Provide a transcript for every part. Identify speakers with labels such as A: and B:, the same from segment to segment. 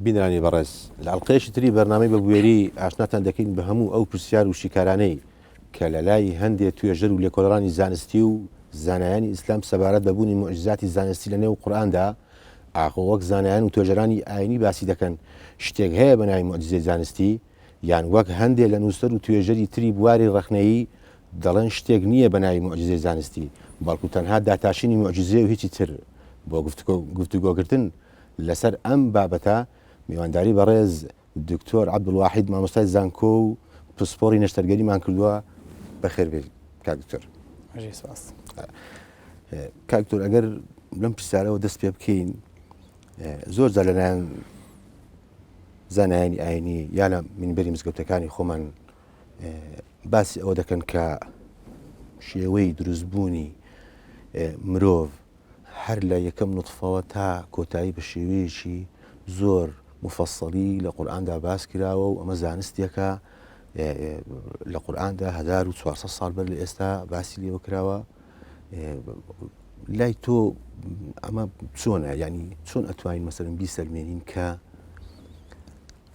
A: بینەرانی بەڕێز، لە ئەڵقەیەکی تری بەرنامەی بە بوێری ئاشناتان دەکەین بە هەموو ئەو پرسیار و شیکارانەی کە لە لای هەندێ توێژەر و لێکۆڵەرانی زانستی و زانایانی ئیسلام سەبارەت بە بوونی موعجیزاتی زانستی لە نێو قورئاندا ئاخۆ وەک زانایان و توێژەرانی ئاینی باسی دەکەن شتێک هەیە بە ناوی موعجیزەی زانستی یان وەک هەندێ لە نووسەر و توێژەری تری بواری ڕەخنەیی دەڵێن شتێک نییە بە ناوی موعجیزەی زانستی بەڵکو تەنها داتاشینی موعجیزەیە و هیچی تر بۆ گفتوگۆکردن لەسەر ئەم بابەتە میوانداری بەڕێز دکتۆر عەبدولواحید مامۆستای زانکۆ و پسپۆڕی نەشتەرگەریمان کردووە بەخێر بێت کاک دکتۆر.
B: سپاس.
A: کاک دکتۆر ئەگەر لەم پرسیارەوە دەست پێ بکەین زۆر جار لەلایەن زانایانی ئاینی یا لە مینبەری مزگەوتەکانی خۆمان باسی ئەوە دەکەن کە شێوەی دروستبوونی مرۆڤ هەر لە یەکەم نوتفەوە تا کۆتایی بە شێوەیەکی زۆر مفەسەڵی لە قورئاندا باس کراوە و ئەمە زانستێکە لە قورئاندا 1400 ساڵ بەر لە ئێستا باسی لێوە کراوە لای تۆ ئەمە چۆنە ینی چۆن ئەتوانین مەسەرم بیسەلمێنین کە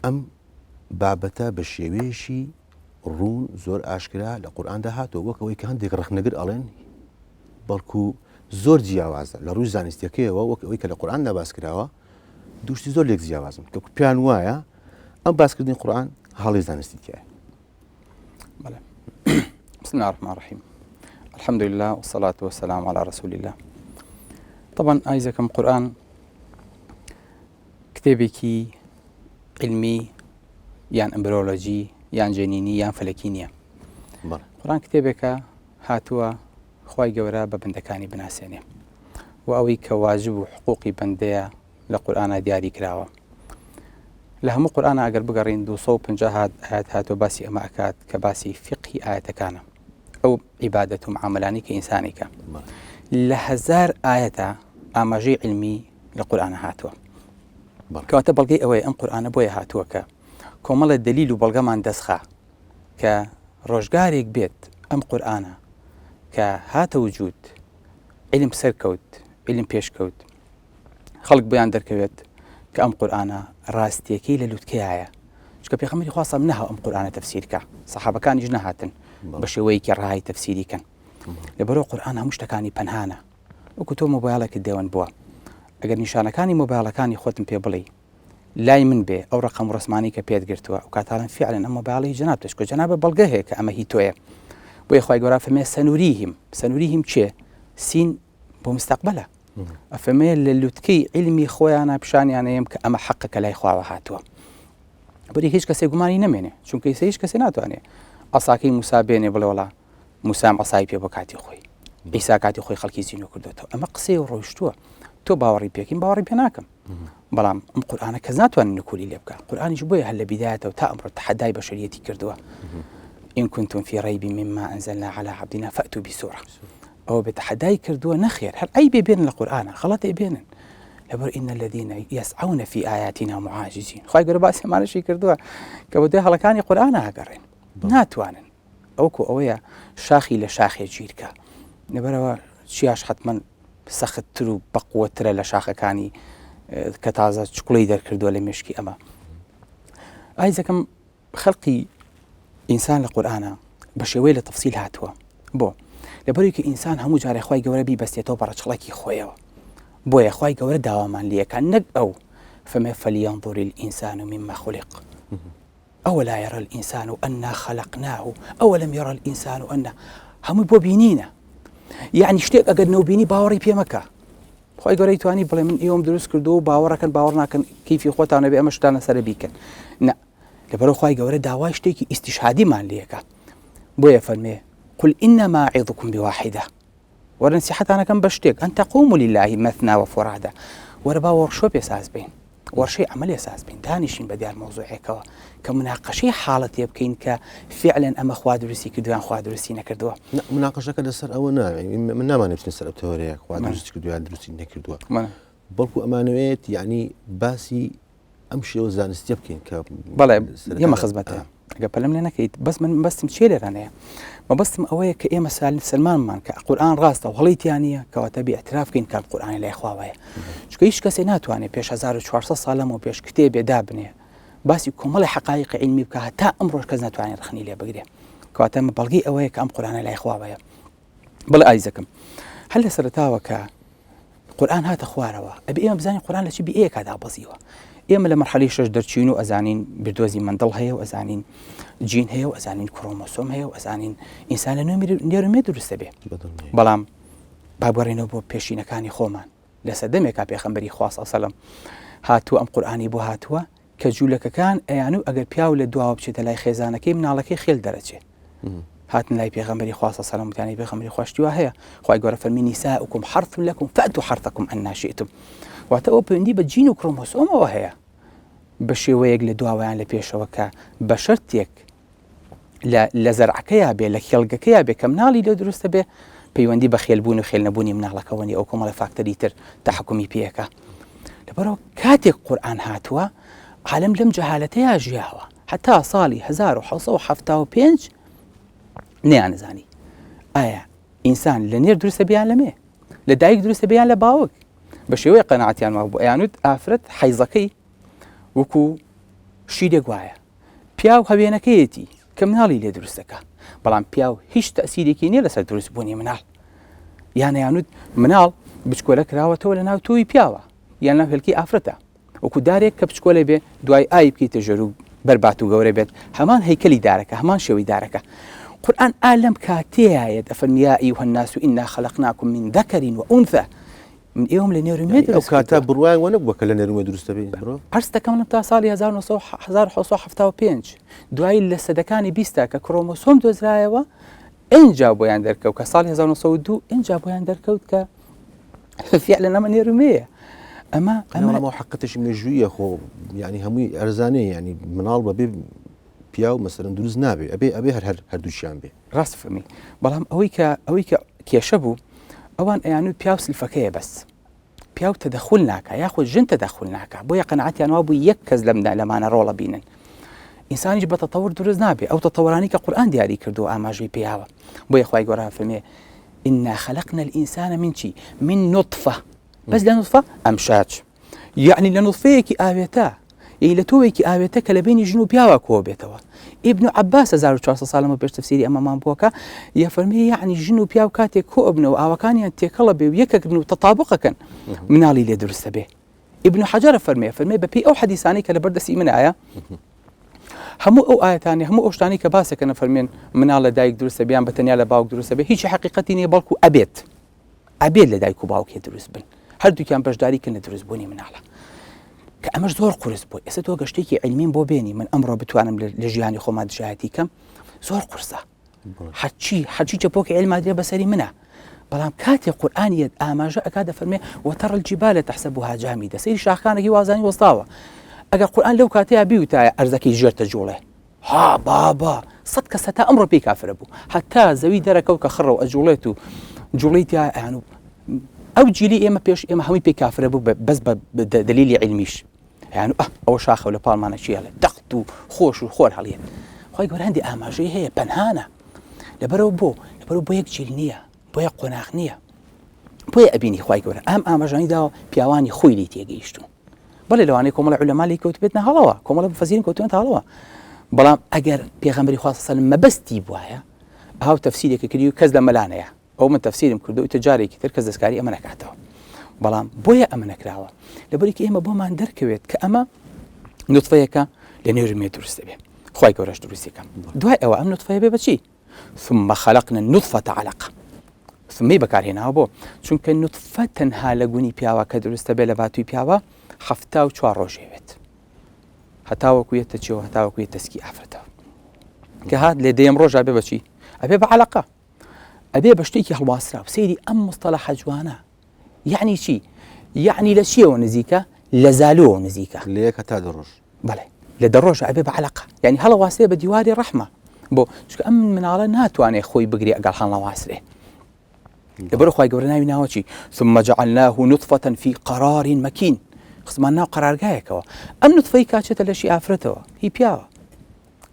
A: ئەم بابەتە بە شێوەیەکی ڕوون زۆر ئاشکرا لە قورئاندا هاتووە وەک ئەوەی کە هەندێک ڕەخنەگر ئەڵێن بەڵکو زۆر جیاوازە لە ڕووی زانستیەکەیەوە وەک ئەوەی کە لە قورئاندا باس کراوە دووشتی زۆر لێک جیاوازن کە پێیان وایە ئەم باسکردنی قورئان هەڵی زانستی تایە
B: بەڵێ بسم الله الرحمن الرحیم الحمد لله والصلاة والسلام على رسول الله طبعا ئایزەکەم قورئان کتێبێکی علمی یان ئەمبرۆلۆجی یان جەنینی یان فەلەکی نییە قورآن کتێبێکە هاتووە خی گەورە بە بەندەکانی بناسێنێ و ئەوەی کە واجب و حقوقی بەندەیە لە قورآە دیاری کراوە لە هەموو قورآە ئەگەر بگەڕین 250 هات ئاەت هاتۆ باسی ئەمە ئەکات کە باسی فقهی ئاەتەکانە ئەو عیبادەت و معاملانی کە ئینسانێکە لە هزار ئاەتە ئاماژەی علمی لە قورآە هاتووە کەواتە بەڵگەی ئەوەیە ئەم قورئانە بۆیە هاتووە کە کۆمەڵە دەلیل و بەڵگەمان دەستخا کە ڕۆژگارێک بێت ئەم قورئانە کە هاتە وجود علم سەرکەوت علم پێشکەوت خەڵک بۆیان دەرکەوێت کە ئەم قورئانە ڕاستیەکەی لە لوتکەیە چکە پێخەمەری خواستم نەها ئەم قورئانە تەفسیرکە سەحابەکانیش نەهاتن بە شێوەیەکی ڕای تەفسیری کەن لەبەرەوە قورئان هەموو شتەکانی پەنهانە وەکو تۆ مۆبایڵێکت دێوەن بووە ئەگەر نیشانەکانی مۆبایڵەکانی خۆتم پێ بڵێی لای من بێ ئەو ڕقم ڕسمانی کە پێت گرتووە ئەو کاتاڵم فعلەن ئەم مۆبایڵی جەناب تشکۆ جەنابە بەڵگە هەیە کە ئەمە هی تۆیە بۆیە خوای گەورە فەرمێ سەنوریهم سەنوریهم چێ سین بۆ مستەقبلە ئەفەمێ لە لوتکەی علمی خۆیانە پیشانیانەیەم کە ئەمە حەقە کە لای خواوە هاتووە بەری هیچ کەسێک گومانی نەمێنێ چونکە ئیسە هیچ کەسێ ناتوانێ ئەساکەی موسا بێنێ بڵێ وڵا موسام عەسای پێ بۆ کاتی خۆی عیسا کاتی خۆی خەڵکی زینوو کردوێتەوە ئەمە قسەی و ڕۆیشتووە تۆ باوەڕی پێکین باوەڕی پێ ناکەم بەڵام ئەم قورآانە کەس ناتوانێت نکولی لێ بکە قورآانیش بۆیە هەر لە بیدایەتەوە تا ئەمڕۆ تەحەدای بەشەریەتی کردووە إن كنتم في ريب مما أنزلنا على عبدنا فأتوا بسورة ئەوە بێ تەحەدای کردووە نەخێر هەر ئەی بێ بێن لە قورآانە خەڵەت بێنن لەبەر إن الذين يسعون في آياتنا معاجزين خوای گەورە باسی ئەمانەشی کردووە کە بە دوای هەڵەکانی قورآانە ئەگەڕێن ناتوانن ئەوکو ئەوەیە شاخی لە شاخێ گیرکە لەبەرەوە چیاش حتمما سەختتر و بەقوەترە لە شاخەکانی کە تازە چکڵی دەرکردووە لە مشکی ئەمە ئایزەکەم خەلقی ئینسان لە قورئانا بە شێوەی لە تەفسیل هاتووە بۆ لەبەرەوەی کە ئینسان هەموو جارێ خوای گەورە بیبەستێتەوە بە ڕەچەڵەکی خۆیەوە بۆیە خوای گەورە داوامان لێکا نەک ئەو فەمێ فلیانظر الإنسان مما خلق أولا يرى الإنسان أنا خلقناه أولم يرى الإنسان أنا هەمووی بۆ بینینە یعنی شتێک ئەگەر نەوبینی باوەڕی پێ مەکە خی گەورەی توانی بڵێ من ئێوەم دروست کردو و باوەڕەکەن باوەڕ ناکەن کیفی خۆتانە بێ ئەمە شتانە سەرە بیکەن نە لەبەرئەوە خوای گەورە داوای شتێکی ئیستیشهادیمان لێکا بۆیە فەرمێ قل إنما أعظكم بواحدة وەرە نسیحەتانەکەم بە شتێک أن تقوموا لله مثنى وفرادى وەرە با وەرشۆپێ ساز بین وەرشەی عملێ ساز بین دانیشین بە دیار مەوزوعێکەوە کە مناقەشەی حاڵەتێ بکەین کە فعلا ئەمە خوا دروستی کردووە یان خوا دروستی نەکردووە
A: مناقەشەکە لەسەر ئەوە نا من نامانێت بچینە سەر ئەو تەوەرەیە خوا دروستی کردووە یان دروستی نەکردووە بەڵکو ئەمانەوێت یعنی باسی ئەم شێوە زانستیە بکەین کە
B: بەڵێ ئێمە خزمەتە. ئەگەر پەلم لێ نەکەیت بەس من مەبەستم چیە لێرانەیە مەبەستم ئەوەیە کە ئێمە سال سلمانمان کە قورئان ڕاستە و هەڵی تیا نییە کەواتە بێ اعتراف بکەین کە قورئان لای خواوەیە چونکە هیچ کەسێ ناتوانێت پێش 1400 ساڵ لەمەوە پێش کتێبێ دابنێ باسی کۆمەڵی حقایق علمی بکە هەتا ئەمڕۆش کەس ناتوانێت ڕخنی لێ بگرێ کەواتە ئەمە بەڵگەی ئەوەیە کە ئەم قورئانە لای خواوەیە بڵێ ئایزەکەم هەر لە سەرەتاوە کە قورئان هاتە خوارەوە ئەبێ ئێمە بزانین قورئان لە چی بیئەیەکا دابەزیوە ئێمە لە مەرحەلەی شەش دەرچوین و ئەزانین بیردۆزی مەندڵ هەیە و ئەزانین جین هەیە و ئەزانین کرۆمۆسۆم هەیە و ئەزانین ئینسان لە نوێ نێر و مێ دروستە بێ بەڵام با بگەڕێینەوە بۆ پێشینەکانی خۆمان لە سەردەمێکا پێخەمبەری خوا صلی سەلەم هاتووە ئەم قورئانی بۆ هاتووە کە جوولەکەکان ئەیان و ئەگەر پیاو لە دواوە بچێتە لای خێزانەکەی مناڵەکەی خێل دەرەچێ هاتن لای پێغەمبەری خوا صلی الله علیه و پێغەمبەری خوا شتی وا هەیە خوای گەورە فەرمی نساؤکم حرث لکم فأتوا حرثکم أنى شئتم واتە ئەو پەیوەندی بە جین و کرۆمۆسۆمەوە هەیە بە شێوەیەک لە دواوەیان لە پێشەوە کە بە شەرتێک لە زەرعەکەیا بێ لە کێڵگەکەیا بێ کە مناڵی لێ دروستە بێ پەیوەندی بە خێلبوون و خێل نەبوونی مناڵەکەوە نیە ئەو کۆمەڵە فاکتەری تر تەحکومی پێەکە لەبەرەوە کاتێک قورئان هاتووە عالم لەم جەهالەتەیا ژیاوە هەتا ساڵی 1975 نیانزانی ئایا ئینسان لە نێر دروستە بیان لەمێ لە دایک دروستە بیان لە باوک بە شێوەی قەناعەتیان وابوو ئەیانوت ئافرەت حەیزەکەی وەکو شیرێک وایە پیاو هەوێنەکەیەتی کە مناڵی لێ دروست دەکا بەڵام پیاو هیچ تەسیرێکی نییە لەسەر دروست بوونی مناڵ یان یانوت مناڵ بچکۆلە کراوەتەوە لە ناو تۆی پیاوە یان ناو هێلکی ئافرەتە وەکو دارێک کە بچکۆلە بێ دوای ئای بکەیتە ژێر و بەربات و گەورە بێت هەمان هەیکەلی دارەکە هەمان شێوەی دارەکە قورآن ئا لەم کاتەیەت ئەفەرمی یا أيها الناس إنا خلقناكم من ذكر وأنثى من ئێوەم لە نێر و مێ
A: ئەو کاتە بڕوایان وە نەبووە کە لە نێر و مێ دروست دەبێ مرۆڤ؟
B: عەرز دەکەم لەم تا ساڵی 1975 دوایی لە سەدەکانی بیستا کە کرۆمۆسۆم دۆزرایەوە ئینجا بۆیان دەرکەوت کە ساڵی 1902 ئینجا بۆیان دەرکەوت کە فعلا ئەمە نێر و مێیە
A: ئەمە ئەمە حقتش مێژوویە خۆ یعنی هەمووی ئەرزانەیە ینی مناڵ بەبێ پیاو مەسەرن دروست نابێ ئەبێ ئەبێ هەر هەر هەردووشیان بێ
B: ڕاست فەرمی بەڵام ئەوەی کە ئەوەی کە کێشە بوو ئەوان ئەیانوت پیاو سلفەکەیە بەس پیاو تەدەخول ناکا یاخود ژن تەدەخول ناکا بۆیە قەناعەتیان وابوو یەک کەس لەم لەمانە ڕۆڵە بینن ئینسانیش بە تەتەور دروست نابێ ئەو تەتەوەرانی کە قورئان دیاری کردو ئاماژەی پێیاوە بۆیە خوای گەورە فەرمێ إنا خلقنا الإنسان من چی من نطفة بەس لە نطفة ئەمشاج یەعنی لە نوتفەیەکی ئاوێتە، یەعنی لە تۆوێکی ئاوێتە کە لە بەینی ژن و پیاوا کۆ بێتەوە. ئیبن عەباس 1400 ساڵ لەمەو پێش تەفسیری ئەمەمان بۆکە، یەفەرمێ یەعنی ژن و پیاو کاتێک کۆ ئەبنەوە ئاوەکانیان تێکەڵە بێ و یەکەگرن و تەتابقەکەن مناڵی لێ دروستە بێ. ئیبن حەجەر فەرمێ فەرمێ بەپێی ئەو حەدیسانەی کە لەبەر دەستی منایە هەموو ئەو ئاەتانی هەموو ئەو شتانی کە باسەکەنە فەرمێن مناڵ لە دایک دروستە بیان بە تەنیا لە باوک دروستە بێ هیچ حقیقەتی نییە بەڵکو ئەبێت ئەبێت لە دایک و باوکێ دروست بن هەردووکیان بەشداری کەن لە دروست بوونی مناڵە کە ئەمەش زۆر قورس بوو ئێستا تۆ گەشتێکی علمیم بۆ بێنی من ئەمڕۆ بتوانم لە ژیانی خۆما دژایەتی کەم زۆر قورسە هەرچی هەرچی چەپۆکی علما درێ بەسەری منە بەڵام کاتێ قورئانیت ئاماژە ئەکا دەفەرمێ وترى الجبال تحسبها جامدة سەیری شاخانێکی وازانی وەستاوە ئەگەر قورئان لەو کاتەیە بیوتایە ئەرزەکەی ژێرتە جوڵێ ها بابا سەت کەس هەتا ئەمڕۆ پێی کافرە بوو هەتا زەوی دەرەکەوت کە خڕە و ئەجوڵێت و جوڵەی تیا ئەیان و ئەو جیلی ئێمە پێش ئێمە هەمووی پێی کافرە بوو بەس بە دەلیلی عیلمیش یان ئە ئەوە شاخە لە پاڵمانە چیڵێ دەخت و خۆش و خۆر هەڵیێت خۆی گەورە هەندی ئاماژەی هەیە پەنهانە لەبەرەوە بۆ لەبەرەوە بۆ یەک جیل نییە بۆ یەک قۆناغ نییە بۆیە ئەبینی خوای گەورە ئەم ئاماژانی داوە پیاوانی خۆی لی تێگەیشتون بەڵێ لەوانەیە کۆمەڵە عولەما لێی کەوتبێتنە هەڵەوە کۆمەڵە مفەسیرین کەوتوونەتە هەڵەوە بەڵام ئەگەر پێغەمبەری خوا صلی الله مەبەستی بوایە ئاو تەفسیرێکی کردی و کەس لە مەلانەیە ئەو من تەفسیرم کردو ئیتر جارێکی تر کەس دەستکاری ئەمە نەکاتەوە بەڵام بۆیە ئەمە نەکراوە لەبەرێکی ئێمە بۆمان دەرکەوێت کە ئەمە نوتفەیەکە لە نێر مێ دروست دەبێت خوای گەورەش دروستیکەم دوای ئەوە ئەم نوتفەیە بێ بەچی ثم خلقنا النطفة علقە ثمەی بەکارهێناوە بۆ چونکە نوتفە تەنها لە گونی پیاوە کە دروستە بێ لە باتوی پیاوە 74 ڕۆژێ بێت هەتاوەکو یەتە چێوە هەتاوەکو یەتە سکی ئافرەتەوە کە هات لێ دەیەم ڕۆژ ئەبێ بەچی ئەبێ بە عەلەقە ئەبێ بە شتێکی هەڵواسراو سەیری ئەم مستەلەحە جوانە یعنی چی یعنی لە چیەوە نزیکە لە زالوەوە نزیکە
A: لە یەک هەتا دە ڕۆژ
B: بەڵێ لە دە ڕۆژە ئەبێ بە عەلەقە یعنی هەڵەواسرێ بە دیواری ڕەحمە بۆ چونکە ئەم مناڵە ناتوانێت خۆی بگرێ ئەگەڵ هەڵنەواسرێ لەبەر خوای گەورە ناوی ناوە چی ثم جعلناه نطفة في قرار مكين خستمان ناو قەرارگایەکەوە ئەم نطفەی کاچێتە لەشی ئافرەتەوە هی پیاوە.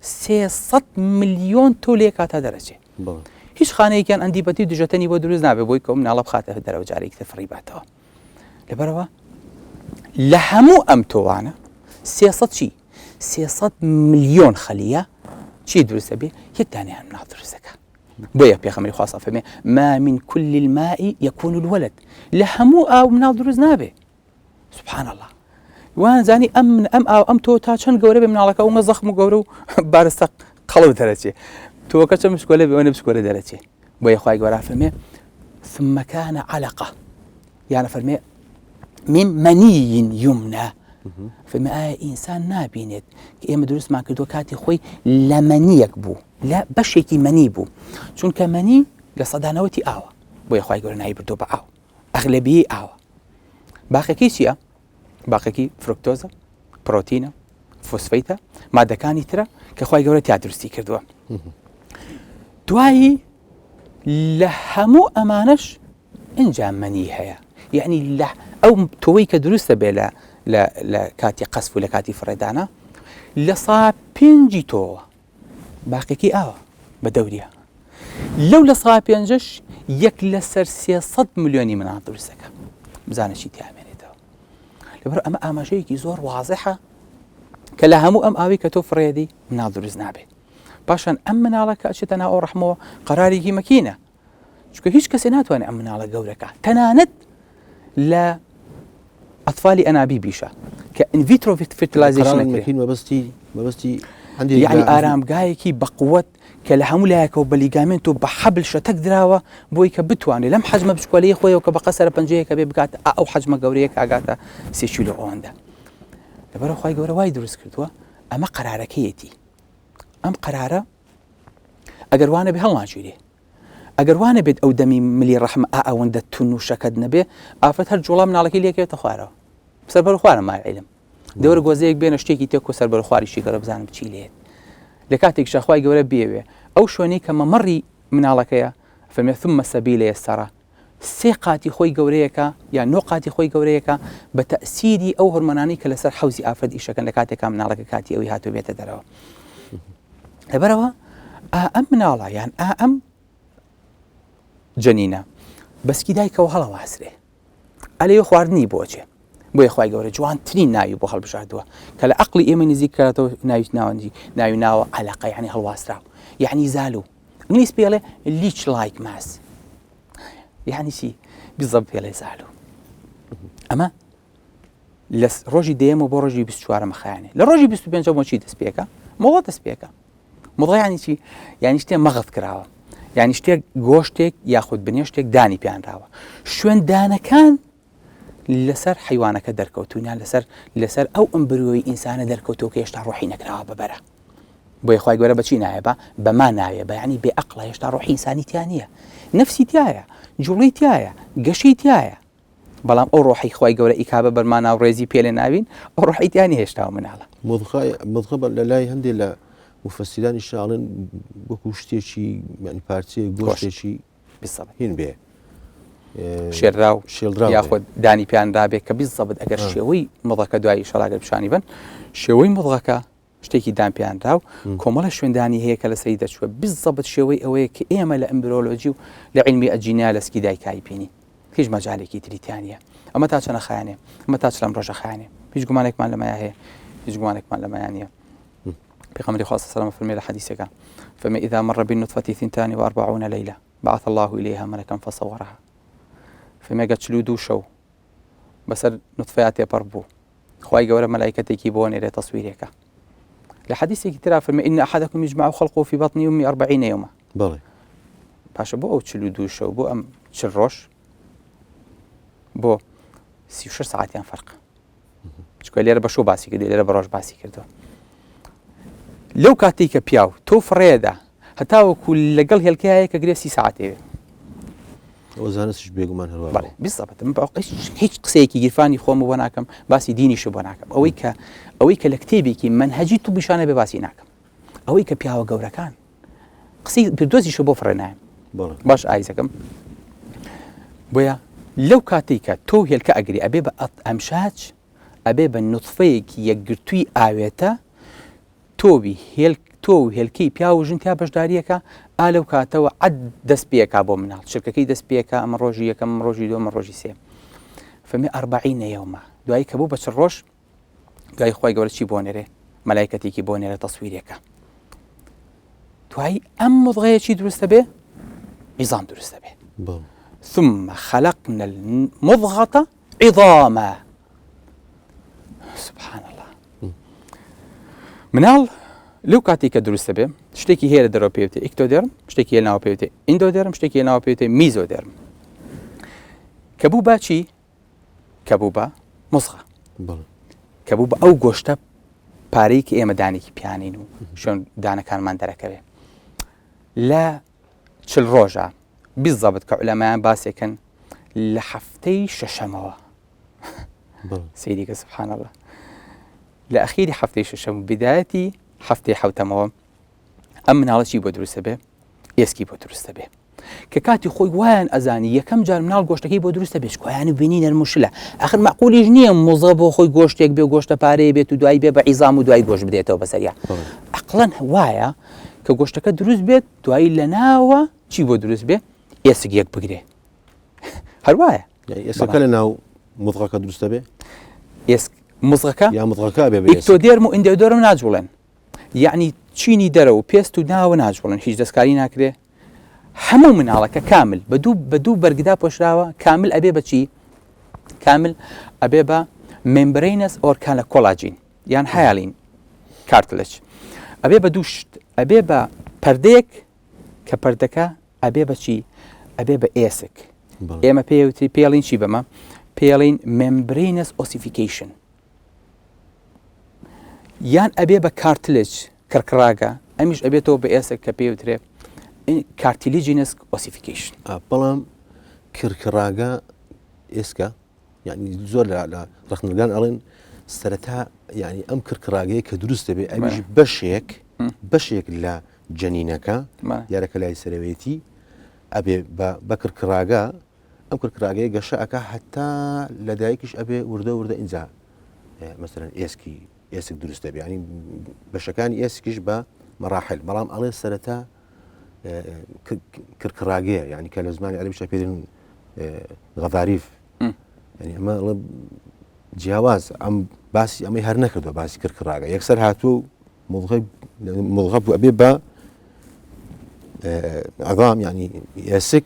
B: 300 ملیۆن تۆ لێ کاتا دەرەچێ هیچ خانەیەکیان ئەندیپەتی و دژەتەنی بۆ دروست نابێ بۆی کە ئەو مناڵە بخاتە دەرەوە جارێکی تر فڕی باتەوە لەبەرەوە لە هەموو ئەم تۆوانە 300 چی 300 ملیۆن خەلیە چی دروستە بێ یەک دانیان مناڵ دروستەکە بۆیە پێخەمەری خوا فەرمێ ما من كل الماء يكون الولد لە هەموو ئاو مناڵ دروست نابێ سبحان الله وان زانی ئەم من ئەم ئاو ئەم تۆ تا چەند گەورە بێ مناڵەکە ئەومە زەخم و گەورە و بارستە قەڵەو دەرەچێ تۆکە چەند بچکۆلە بێ ئەوەنە بچکۆلە دەرەچێ بۆیە خوای گەورە فەرمێ ثم كان علقة یانە فەرمێ من منی یمنى فەرمێ ئایا ئینسان نابینێت کە ئێمە دروستمان کردووە کاتی خۆی لە مەنیەک بوو لە بەشێکی مەنی بوو چونکە مەنی لە سەدانەوەتی ئاوە بۆیە خوای گەورە ناوی بردووە بە ئاو ئەغلەبیەی ئاوە باقەکەی چییە؟ باقەکەی فرۆکتۆزە پرۆتینە فۆسفەیتە مادەکانی ترە کە خی گەورە تیا دروستی کردووە دوایی لە هەموو ئەمانەش ئینجا مەنی هەیە یعنی لە ئەو تۆی کە دروستە بێ لە لە کاتی قەسف و لە کاتی فڕێدانە لە سا پێنجی تۆوە باقیەکەی ئاوە بە دەوریا لەو لە سا پێنجش یەک لەسەر 300 ملیۆنی مناڵ دروستەکە بزانە چی تیامێنێتەوە لەبەر ئەمە ئاماژەیەکی زۆر وازحە کە لە هەموو ئەم ئاوی کە تۆ فڕێدی مناڵ دروست نابێت پاشان ئەم مناڵەکە ئەچێتە ناو ئەو ڕەحمەوە قەرارێکی مەکینە چونکە هیچ کەسێ ناتوانێت ئەم مناڵە گەورەکە تەنانەت لە ئەطفالی ئەنابی بیشە کە in vitro fertilization
A: مەبەستی مەبەستی
B: یعنی ئارامگایەکی بەقوت کە لە هەموو لایەکەوە بە ligament و بە حەبل شەتەک دراوە بۆی کە بتوانێت لەم حەجمە بچکۆلەی خۆیەوە کە بە قەسەرە پەنجەیەکە بێ بگات ئەو حەجمە گەورەیە کاگاتە سێ کیلۆ ئەوەندە لەبەرە خی گەورە وای دروست کردووە ئەمە قەرارەکەیەتی ئەم قەرارە ئەگەر وانە بێ هەڵناگیرێ ئەگەر وانەبێت ئەو دەمی ملی ڕەحم ئا ئەوەندە تون و شەکەت نەبێ ئافرەت هەر جوڵا مناڵەکەی لێکەوێتە خوارەوە سەر بەر خوارە مای عیلم دەورە گۆزەیەک بێنە شتێکی تێک و سەر بەر خواری شیکەرە بزانم چی لێت لە کاتێک شەخوای گەورە بێوێ ئەو شوێنەی کە مەمەڕی مناڵەکەیە فەرمێ ثم سبیل یسرا سێ قاتی خۆی گەورەیەکە یان نۆ قاتی خۆی گەورەیەکە بە تەئسیری ئەو هۆرمۆنانەی کە لەسەر حەوزی ئافرەت ئیشەکەن لە کاتێکا مناڵەکە کاتی ئەوی هاتوو بێتە دەرەوە لەبەرەوە ئا ئەم مناڵە یان ئا ئەم جەنینە بەسکی دایکەوە هەڵەواسرێ ئەلێ خواردنی بۆچێ بۆیە خوای گەورە جوانترین ناوی بۆ هەڵبژاردووە کە لە عەقڵی ئێمە نزیک کاتەوە ناوی ناوەندی ناوی ناوە عەلەقە یعنی هەڵواسراو یعنی زالو ئینگلیس پێڵێ leech like mass یعنی چی بزەب پێڵێ زالو ئەمە لە ڕۆژی دەیەمە بۆ ڕۆژی 24 مەخایانێ لە ڕۆژی 25 بۆ چی دەست پێکە مۆڵە دەست پێکە مضغە یعنی چی یعنی شتێ مەغز کراوە یعنی شتێک گۆشتێک یاخود بنێشتێک دانی پیانراوە شوێن دانەکان لەسەر حەیوانەکە دەرکەوتوون یان لەسەر لەسەر ئەو embryo ی ئینسانە دەرکەوتووە کە هێشتا ڕۆحی نەکراوە بە بەرە بۆیە خوای گەورە بەچی ناوێ بە بەما ناوێ بە یعنی بێ ئەقڵە هێشتا ڕۆحی ئینسانی تیا نییە نەفسی تایە جوڵەی تایە گەشەی تایە بەڵام ئەو ڕۆحی خوای گەورە ئیکابە بەرمانا و ڕێزی پێ لە ناوین ئەو ڕۆحی تیا نییە هێشتا و مناڵە
A: مضغە مضغە لە لای هەندێک لە مفەسیرانی شاڵن وەکو شتێکی یعنی پارچەیە گۆشتێکی
B: بالضبط
A: هین بێ
B: شێلراو شێلراو یاخود دانی پیان رابێ کە بالضبط ئەگەر شێوەی مضغەکە دوای شەڵاگەر پیشانی بن شێوەی مضغەکە شتێکی دان پیانراو کۆمەڵە شوێندانی هەیە کە لەسەری دەچووە بالضبط شێوەی ئەوەیە کە ئێمە لە embryology و لە علمی ئەجینا لە سکی دایکایی بینین هیچ مەجالێکی تری تیا نییە ئەمە تا چەنە خایەنێ ئەمە تا چلم ڕۆژە خایەنێ هیچ گومانێکمان لەمەیا هەیە هیچ گومانێکمان لەمەیا نییە پێغەمبەری خوا صلی الله علیه و سلم فەرمی لە حەدیثێکا فەرمی اذا مر بالنطفة ثنتان واربعون ليلة بعث الله إليها ملكا فصورها فەرمی ئەگەر 42 شەو بەسەر نوتفەیا تێپەڕ بوو خوای گەورە مەلایکەتێکی بۆ نێرێ تەسویرێکە لە حەدیثێکی ترا فەرمی إن أحدكم يجمع خلقه في بطن أمه أربعين يوما
A: بەڵێ
B: باشە بۆ ئەو 42 شەو بۆ ئەم چل ڕۆژ بۆ 36 ساعتیان فەرق چونکە لێرە بە شەو باسی کردو لێرە بە ڕۆژ باسی کردو لەو کاتێک کە پیاو تۆ فڕێدا هەتاوەکو لەگەڵ هێلکایە کە گرێ سی ساعتێ
A: زانستش بێگومان هەروە
B: بالضبط من هیچ قسەیەکی گیرفانی خۆم بۆ ناکەم باسی دینیش بۆ ناکەم ئەوەی کە ئەوەی کە لە کتێبێکی منهجی تو بیشانە بێ باسی ناکەم ئەوەی کە پیاوە گەورەکان قسەی بیردۆزیشە بۆ فڕێ نایم باش ئایزەکەم بۆیە لەو کاتێک کە تۆ هێلکە ئەگری ئەبێ بە ئەمشاج ئەبێ بە نوتفەیەکی یەکگرتووی ئاوێتە تۆوی هێل تۆ و هێلکەی پیاو و ژن تیا بەشداریەکە ئا لەو کاتەوە عەد دەست پێکا بۆ مناڵ چرکەکەی دەست پێکا ئەمە ڕۆژی یەکەم ئەمە ڕۆژی دووەم ئەمە ڕۆژی سێ فەرمی ئەربەعینە یەوما دوایی کە بوو بە چ ڕۆژ دوای خوای گەورە چی بۆ نێرێ مەلایکەتێکی بۆ نێرە تەسویرێکە دوایی ئەم مضغەیە چی دروستە بێ عظام دروستە بێ ثم خلقنا المضغة عظاما سبحان الله مناڵ لەو کاتی کە دروستە بێ شتێکی هەیە لە دەرەوە پێوتێ ectoderm شتێکی هەیە ناوە پێوتێ endoderm شتێکی هەیە ناوە پێوتێ mesoderm کە بوو بە چی کە بوو بە مزغە کە بوو بە ئەو گۆشتە پارەی کە ئێمە دانێکی پیانین و شوێن دانەکانمان دەرەکەوێ لە چل ڕۆژە بیزەبت کە عولەمایان باسێکن لە هەفتەی شەشەمەوە سەیریکە سبحان الله لە ئەخیری هەفتەی شەشەم و بدایەتی هەفتەی حوتەمەوە ئەم مناڵە چی بۆ دروستە بێ ئێسکی بۆ دروستە بێ کە کاتی خۆی وایان ئەزانی یەکەم جار مناڵ گۆشتەکەی بۆ دروستە بێ چکۆیان بینی نەرموشلە ئەخر مەعقولیش نییە مزە بۆ خۆی گۆشتێک بێ گۆشتە پارەیە بێت و دوای بێ بە عیزام و دوای گۆشت بدێتەوە بەسەریا عەقڵەن وایە کە گۆشتەکە دروست بێت دوایی لە ناوە چی بۆ دروست بێ ئێسک یەک بگرێ هەر وایە
A: ئێسکەکە لە ناو مزغەکە دروستە بێ
B: ئێسک مزغەکە
A: یا مزغەکە بێ
B: ectoderm و endoderm ناجوڵێن یعنی چینی دەرەوە و پێست و ناوە ناجوڵن هیچ دەستکاری ناکرێ هەموو مناڵەکە کامل بە دوو بە دوو بەرگدا پۆشراوە کامل ئەبێ بەچی کامل ئەبێ بە membranous or کانە کۆلاجین یان hyaline cartilage ئەبێ بە دوو شت ئەبێ بە پەردەیەک کە پەردەکە ئەبێ بە چی ئەبێ بە ئێسک ئێمە پێوتی پێڵین چی بەمە پێڵین membranous ossification یان ئەبێ بە cartilage کڕکڕاگە ئەمیش ئەبێتەوە بە ئێسک کە پێوترێ cartilaginous ossification
A: بەڵام کرکڕاگە ئێسکە یعنی زۆر لە ڕخنەگان ئەڵێن سەرەتا یعنی ئەم کرکڕاگەیە کە دروست دەبێ ئەویش بەشێک بەشێک لە جەنینەکە دیارەکە لای سەرەوەیەتی ئەبێ بە کرکڕاگە ئەم کرکڕاگەیە گەشە ئەک هەتا لە دایکیش ئەبێ وردە وردە اینجا مەسەرەن ئێسکی ئێسک دروست دەبێ ینی بەشەکانی ئێسکیش بە مەراحل بەڵام ئەڵێ سەرەتا کرکڕاگەیە یعنی کە لە زمانی عەرەبیشا پێ غەضاریف یعنی ئەمە جیاواز ئەم باسی ئەمەی هەر نەکردووە باسی کرکڕاگە یەکسەر هاتووە و مضغە بوو ئەبێ بە عظام یعنی ئێسک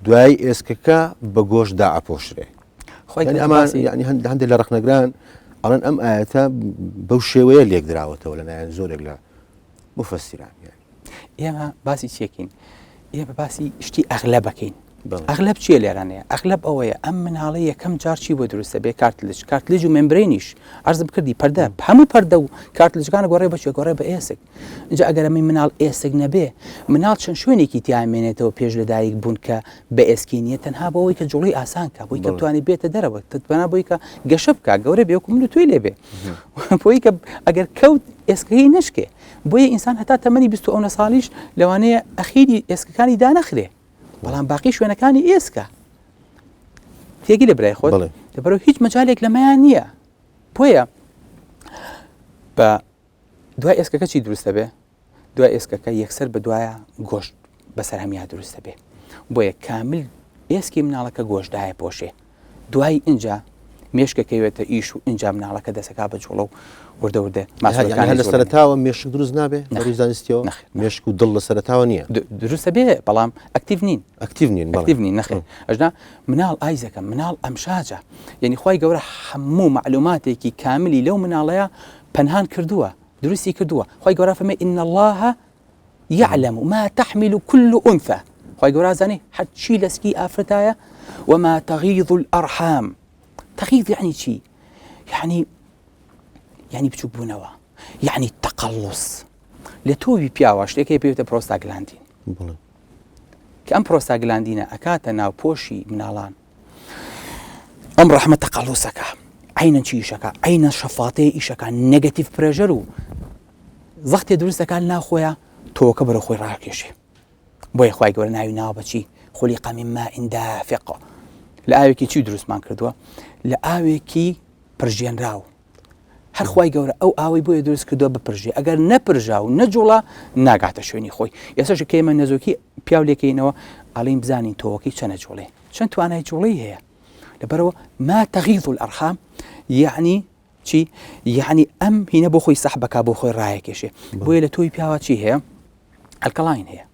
A: دوای ئێسکەکە بە گۆشت دائەپۆشرێ
B: خۆی
A: ئەمان یعنی هەندێک لە ڕخنەگران ئەڵێن ئەم ئاەتە بەو شێوەیە لێکدراوەتەوە لەلایەن زۆرێک لە مفەسیران یعنی
B: ئێمە باسی چیەکەین ئێمە باسی شتی ئەغلەبەکەین ئەغلب چیە لێرانەیە ئەغلب ئەوەیە ئەم مناڵە یەکەم جار چی بۆ دروستە بێ cartilage cartilage و membrane یش عەرزم کردی پەردە هەموو پەردە و cartilage ەکان گۆڕێ بەچێ گۆڕێ بە ئێسک اینجا ئەگەر ئەمەی مناڵ ئێسک نەبێ مناڵ چەند شوێنێکی تیا مێنێتەوە پێش لەدایک بوون کە بە ئێسکی نییە تەنها بۆ ئەوەی کە جوڵەی ئاسان کا بۆی کە بتوانێت بێتە دەرەوە تەنها بۆی کە گەشە بکا گەورە بێ وەکو من و تۆی لێ بێ بۆی کە ئەگەر کەوت ئێسکەکەی نەشکێ بۆیە ئینسان هەتا تەمەنی بیست و ئەونە ساڵیش لەوانەیە ئەخیری ئێسکەکانی دانەخرێ بەڵام باقی شوێنەکانی ئێسکە تێگی لە برای خۆت لەبەرەوە هیچ مەجالێک لەمەیان نییە بۆیە بە دوای ئێسکەکە چی دروستە بێ دوای ئێسکەکە یەکسەر بە دوایە گۆشت بەسەر هەمیا دروستە بێ بۆیە کامل ئێسکی مناڵەکە گۆشتدایە پۆشێ دوای ئینجا مێشکە کەوێتە ئیش و ئینجا مناڵەکە دەسەکا بە جوڵە و وردە وردە
A: ماسولەکانی لە سەرەتاوە مێشک دروست نابێ لە ڕووی زانستیەوە مێشک و دڵ لە سەرەتاوە نییە
B: دروستە بێ بەڵام active نین
A: active نین
B: active نین نەخێر ئەژنا مناڵ ئایزەکە مناڵ ئەمشاجە یعنی خوای گەورە هەموو معلوماتێکی کاملی لەو مناڵەیە پەنهان کردووە دروستی کردووە خوای گەورە فەرمی ان الله یعلم ما تحمل كل انثى خوای گەورە زانی هەرچی لەسکی ئافرەتایە وما تغیض الارحام تغیض یعنی چی یعنی یعنی بچوک بوونەوە یعنی تەقەڵوس لە تۆوی پیاوە شتێک هەیە پێوتە پرۆستاگلاندین کە ئەم پرۆستاگلاندینە ئەکاتە ناوپۆشی مناڵان ئەم ڕەحمە تەقەڵوسەکە عینەن چی ئیشەکە عینەن شەفاتەیە ئیشەکە negative pressure و زەختێ دروست دەکات ناخۆیە تۆکە بەرە خۆی ڕاکێشێ بۆیە خوای گەورە ناوی ناوە بەچی خلیق من ماء دافق لە ئاوێکی چی دروستمان کردووە لە ئاوێکی پرژێنراو. هەر خوای گەورە ئەو ئاوەی بۆیە دروست کردووە بپرژێ ئەگەر نەپرژا و نەجوڵا ناگاتە شوێنی خۆی ئێسەش کە ئێمە نەزۆکی پیاو لێکەینەوە ئەڵین بزانین تۆوەکەی چەنە جوڵێ چەند توانای جوڵەی هەیە لەبەرەوە ما تغیض الارحام یعنی چی یعنی ئەم هینە بۆ خۆی سەحبەکە بۆ خۆی ڕایەکێشێ بۆیە لە تۆی پیاوە چی هەیە alkaline هەیە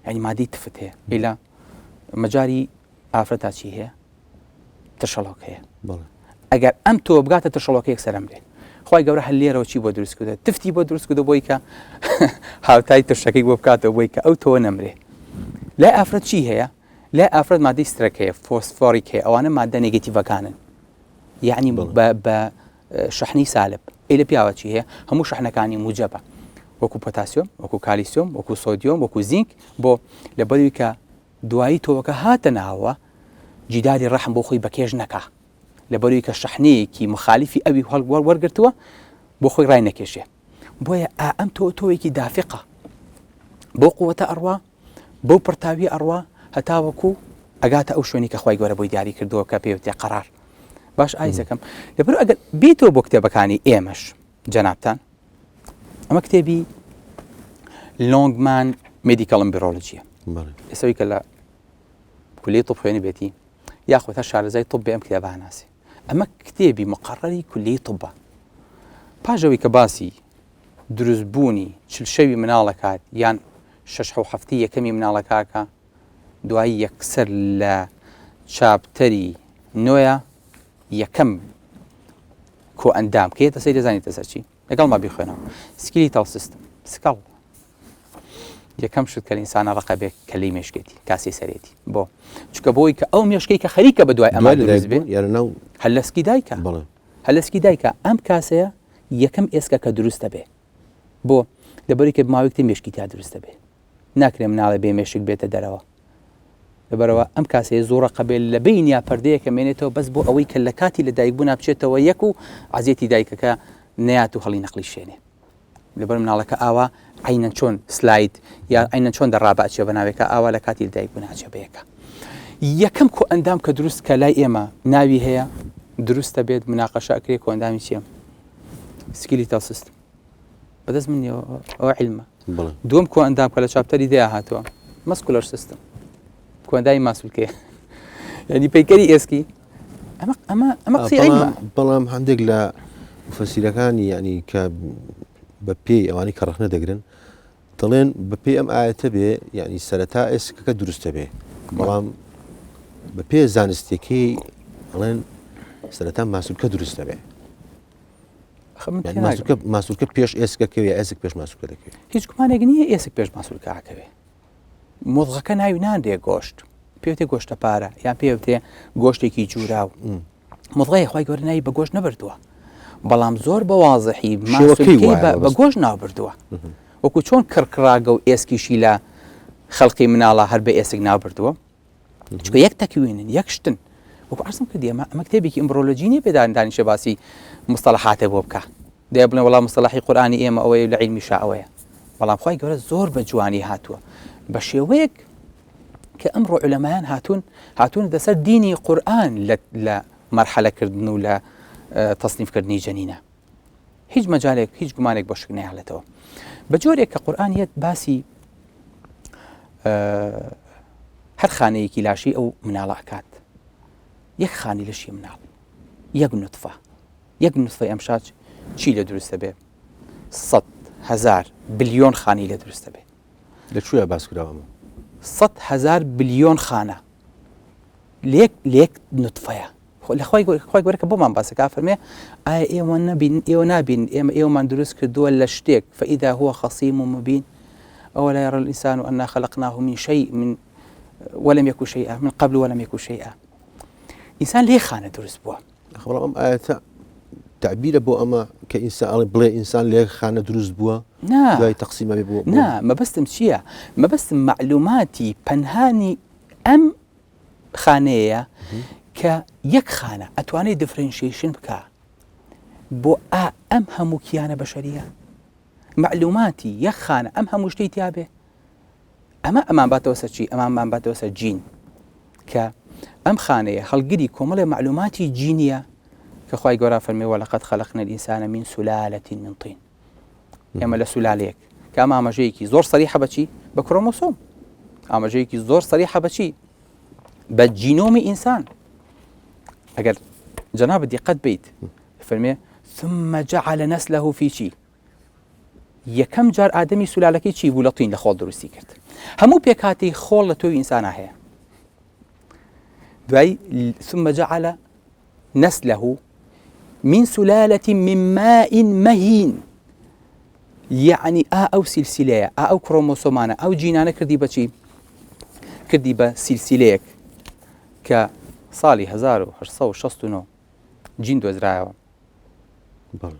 B: یعنی مادەی تفت هەیە ئیلا مەجاری ئافرەتا چی هەیە ترشەڵۆک هەیە ئەگەر ئەم تۆ بگاتە ترشەڵۆکە یەکسەر ئەمرێ خی گەورە هەر لێرەوە چی بۆ دروست کردە تفتی بۆ دروست کردو بۆی کە هاوتای ترشەکەی بۆ بکاتەوە بۆی کە ئەو تۆ نەمرێ لای ئافرەت چی هەیە لای ئافرەت مادەی سترەک هەیە فۆسفۆریک هەیە ئەوانە مادە negative ەکانن یعنی بە شەحنەی سالب ئەی لە پیاوە چی هەیە هەموو شەحنەکانی موجەبە وەکو پۆتاسیۆم وەکو کالیسیۆم وەکو سۆدیۆم وەکو زینک بۆ لەبەروی کە دوایی تۆوەکە هاتە ناوەوە جیداری ڕەحم بۆ خۆی بەکێش نەکا لەبەروی کە شەحنەیەکی مخالیفی ئەوی هەڵ وەرگرتووە بۆ خۆی ڕای نەکێشێ بۆیە ئا ئەم تۆ تۆوێکی دافقە بۆ قوتە ئەڕوا بەو پڕتاوی ئەڕوا هەتاوەکو ئەگاتە ئەو شوێنی کە خوای گەورە بۆی دیاری کردووە کە پێوتێ قەرار باش ئایزەکەم لەبەر ئەگەر بیتەوە بۆ کتێبەکانی ئێمەش جەنابتان ئەمە کتێبی Longman Medical Embryology یە ئێسەوەی کە لە کولی طب خوێنی بێتی یاخود هەر شارەزای طب بێ ئەم کتێبە ناسی ئەمە کتێبی مقەڕەری کولی طبە پاژەوەی کە باسی دروستبوونی چل شەوی مناڵەکات یان شەش حەو هەفتی یەکەمی مناڵەکەکە دوایی یەکسەر لە chapter ی نۆیە یەکەم کۆئەندام کە یەتە سەیر دەزانیتە سەر چی لەگەڵما بیخوێنەوە skeletal system skull یەکەم شت کە ئینسانە ڕقە بێ کەلی مێشکێتی کاسی سەرێتی بۆ چونکە بۆی کە ئەو مێشکەی کە خەریکە بە دوای ئەمە دروست بێ هەر لەسکی دایکە هەر لەسکی دایکە ئەم کاسەیە یەکەم ئێسکە کە دروستە بێ بۆ لەبەری کە ماوەیەک تر مێشکی تیا دروستە بێ ناکرێ مناڵێ بێ مێشک بێتە دەرەوە لەبەرەوە ئەم کاسەیە زۆر ڕەقە بێت لە بینیا پەردەیەکە مێنێتەوە بەس بۆ ئەوەی کە لە کاتی لە دایک بوونا بچێتەوە یەک و عەزیەتی دایکەکە نەیات و هەڵی نەقلی شێنێ لەبەر مناڵەکە ئاوا عینەن چۆن سلاید یا عینەن چۆن دەڕابە ئەچێ بە ناوێکە ئاوا لە کاتی لە دایک بوونا ئەچێ بە یەکە یەکەم کۆ ئەندام کە دروست کە لای ئێمە ناوی هەیە دروستە بێت مناقەشە ئەکرێ کۆئەندامی چییە skeletal system بەدەست من نییە ئەوە عیلمە دووەم کۆئەندام کە لە chapter ی دەیا هاتووە muscular system کۆئەندامی ماسولکەیە یعنی پەیکەری ئێسکی ئەمە ئەمە ئەمە قسەی عیلمە
A: بەڵام هەندێک لە مفەسیرەکانی یعنی کە بە پێی ئەوانەی کە ڕەخنە دەگرن دەڵێن بە پێی ئەم ئاەتە بێ یعنی سەرەتا ئێسکەکە دروستە بێ بەڵام بە پێ زانستیەکەی ئەڵێن سەرەتا ماسولکە دروستە بێ ماسولکە پێش ئێسکەکەوێ یا ئێسک پێش ماسولکە دەکەوێت؟
B: هیچ گومانێک نییە ئێسک پێش ماسولکە ئەکەوێ. مضغەکە ناوی نانرێ گۆشت پێوتێ گۆشتە پارە یان پێوتێ گۆشتێکی جوراو مضغەیە خوای گەورە ناوی بە گۆشت نەبردووە بەڵام زۆر بە وازحی ماسولکەی بە گۆشت ناو بردووە وەکو چۆن کڕکڕاگە و ئێسکیشی لە خەڵقی مناڵە هەر بە ئێسک ناو بردووە چونکە یەک تەکوینن یەک شتن وەکو عەرزم کردی ئەمە ئەمە کتێبێکی embryology نییە پێدان دانیشە باسی مستەڵەحاتێ بۆ بکە دەیە بڵێ وەڵا مستەڵەحی قورئانی ئێمە ئەوەیە لە عیلمیشا ئەوەیە بەڵام خوای گەورە زۆر بە جوانی هاتووە بە شێوەیەک کە ئەمڕۆ عولەمایان هاتوون هاتوون دەسەر دینی قورئان لە مەرحەلەکردن و لە تەسنیفکردنی جەنینە هیچ مەجالێک هیچ گومانێک بۆ شک نایاڵێتەوە بە جۆرێک کە قورئان یەت باسی هەر خانەیەکی لاشی ئەو مناڵە ئەکات یەک خانی لەشی مناڵ یەک نوتفە یەک نوتفەی ئەم شاچ چی لە دروستە بێ هزار بلیۆن خانی لە دروستە بێ
A: لە کوێ باس کراوە
B: هزار بلیۆن خانە لێک لێک نوتفەیە خۆ لە خوای گەورە خوای گەورە کە بۆمان باس دەکا فەرمێ ئایا ئێوە نەبین ئێوە نابین ئێمە ئێوەمان دروست کردووە لە شتێک فإذا هو خصيم مبين أولا يرى الإنسان أنا خلقناه من شيء من ولم يكن شيئا من قبل ولم يكن شيئا ئینسان لێ خانە دروست بووە
A: بەڵام ئەم ئاەتە تعبیرە بۆ ئەمە کە ئینسان ئەڵێ بڵێ ئینسان لێ خانە دروست بووە دوای تەقسیمە بێ بۆ
B: نا مەبەستم چییە مەبەستم معلوماتی پەنهانی ئەم خانەیە کە یەک خانە ئەتوانێت differentiation بکە بۆ ئا ئەم هەموو کیانە بەشەریە معلوماتی یەک خانە ئەم هەموو شتەی تیاابێ ئەمە ئەمان باتەوە سەرچی ئەمانمان باتەوە سەر جین کە ئەم خانەیە هەڵگری کۆمەڵی معلوماتی جینیە. کە خوای گەورە فەرمی ولقد خلقنا الإنسان من سلالة من طين ئێمە لە سولالەیەک کە ئەمە ئاماژەیەکی زۆر سەریحە بەچی بە کرۆمۆسۆم ئاماژەیەکی زۆر سەریحە بەچی بە جینۆمی ئینسان ئەگەر جەناب دیقەت بیت فەرمێ ثم جعل نسله في چی یەکەم جار ئادەمی سولالەکەی چی بوو لە طین لە خۆڵ دروستی کرد هەموو پێکهاتەی خۆڵ لە تۆوی ئینسانا هەیە دوای ثم جعل نسله من سلالة من ماء مهین یعنی ئا ئەو سلسلەیە ئا ئەو کرۆمۆسۆمانە ئەو جینانە کردی بەچی کردی بە سلسلەیەک کە ساڵی 1969 جین دۆزرایەوە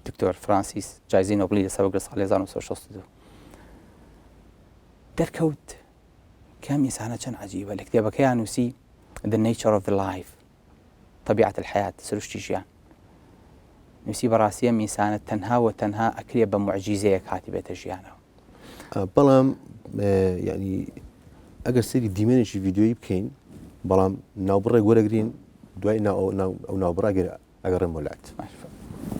B: دکتۆر فرانسیس جایزەی نۆبڵی لەسەر وەرگرت ساڵی 1962 دەرکەوت کە ئەم ئینسانە چەند عجیبە لە کتێبەکەیان نووسی The Nature of the Life طبیعة الحیات سروشتی ژیان نووسی بەڕاستی ئەم ئینسانە تەنها و تەنها ئەکرێ بە معجیزەیەک هاتی بێتە ژیانەوە
A: بەڵام ینی ئەگەر سەیری دیمەنێکی ڤیددیویی بکەین بەڵام ناوبڕێک وەرەگرین دوای ئەو ناوبڕاگەر ئەگەڕێم بۆ لات.